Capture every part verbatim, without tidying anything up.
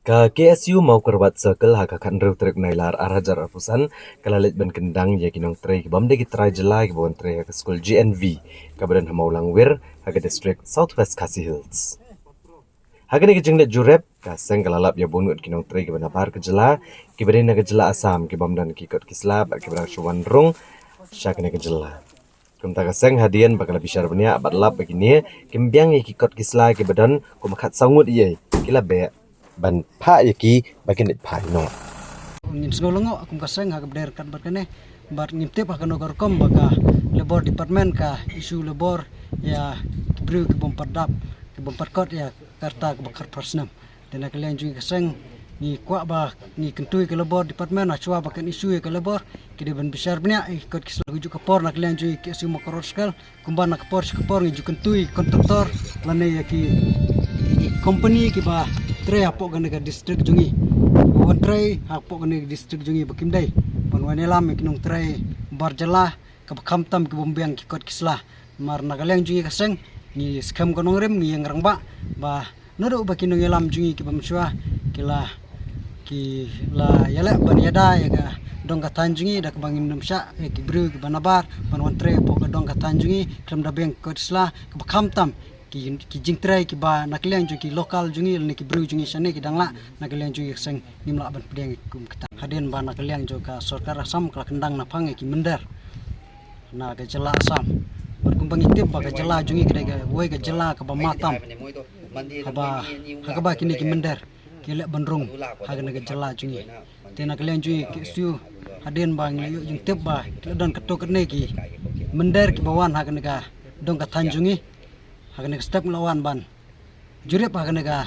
Ka K S U Mawkyrwat Circle ha ka khathynriew tarik Nailar ar hajar arphew san ka la leit ban kyndang ïa ki nongtrei ki bym dei ki trai jylla kiba wan trei ha ka skul G N V kaba don ha Mawlangwir ha ka district South West Khasi Hills. Ha kane ka jingleit jurip, ka seng ka la lap ïa bun ngut ki nongtrei kiba nabar ka jylla, kiba dei na ka jylla Assam, ki bym don ki kot ki sla bad kiba dang shu wan rung sha kane ka jylla. Kumta ka seng hadien ba ka la bishar bniah bad lap ba kine kim biang ïa ki kot ki sla kiba don kum khatsaw ngut ïa ki la beh ban phah ïa ki ba kin leit phah ïa no. Ngin sngew lyngngoh kum ka seng ha kaba dei ryngkat bad kane, bad ngim tip ha kano ka rukom ba ka Labour Department ka issue labour ïa ki briew ki bym pat dap, ki bym pat kot ïa ka rta kaba khatphra snem. Te na ka liang jong ngi ka seng ngi kwah ba ngi kyntu ïa ka Labour Department, ha shuwa ba kan issue ïa ka labour ki dei ban bishar bniah ïa ki kot ki sla. Ka juh ka por na ka liang jong ngi K S U Mawkyrwat Circle, kumba na ka por sha ka por ngi ju kyntu ïa ki contractor lane ïa ki, ïa ki company kiba trei hapoh kane ka district jong ngi, ba wan trei hapoh kane ka district jong ngi ba kim dei ban wan ïalam ïa ki nongtrei bar jylla kaba kham tam ki bym biang ki kot ki sla. Namar na ka liang jong ngi ka seng ngi skhem ka nongrim, ngi ïeng rangbah ba naduh ba ki nongïalam jong ngi kiba mynshuwa ki la, ki la ïaleh ban ïada ïa ka dong ka thaiñ jong ngi da kaba ngim nym shah ïa ki briew kiba nabar ban wan trei hapoh ka dong ka thaiñ jong ngi khlem da biang ki kot ki sla, kaba kham tam ki, ki jingtrei kiba na ka liang jong ki local jong ngi lane ki briew jong ngi shane ki dang lah, na ka liang jong ngi ka seng ngim lah ban pdiang kum kata. Hadien ba na ka liang jong ka sorkar Assam ka la kyndang na phang ïa ki mynder na ka jylla Assam. Bad kumba ngi tip ba ka jylla jong ngi ka dei kawei ka jylla kaba ma tam haba, ha kaba kine ki mynder ki leh ban rung ha kane ka jylla jong ngi. Te na ka liang jong ngi K S U hadien ba ngi la ïoh jingtip ba ki la don katto katne ki mynder kiba wan ha kane ka dong ka thaiñ jong ngi, ha kane ka step ngi la wan ban jurip ha kane ka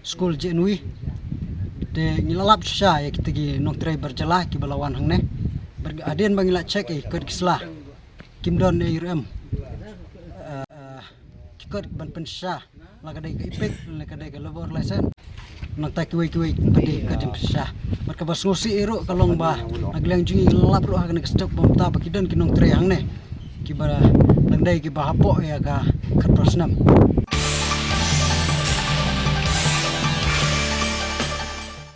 skul G N V. Te ngi la lap shisha ïa kita ki nongtrei bar jylla kiba la wan hangne. Bad hadien ba ngi la check ïa ki kot ki sla kim don ei ruh em, eh, ki kot ban pynshisha, la ka dei ka EPIC, la ka dei ka labour license. Nangta kiwei kiwei pat de ki kot jingpynshisha. Bad kaba sngewsih ruh ka long ba na ka liang jong ngi la lap ruh ha kane ka step ba mynta ba ki don ki nongtrei hangne kiba dang dei kiba hapoh ïa ka khatphra snem.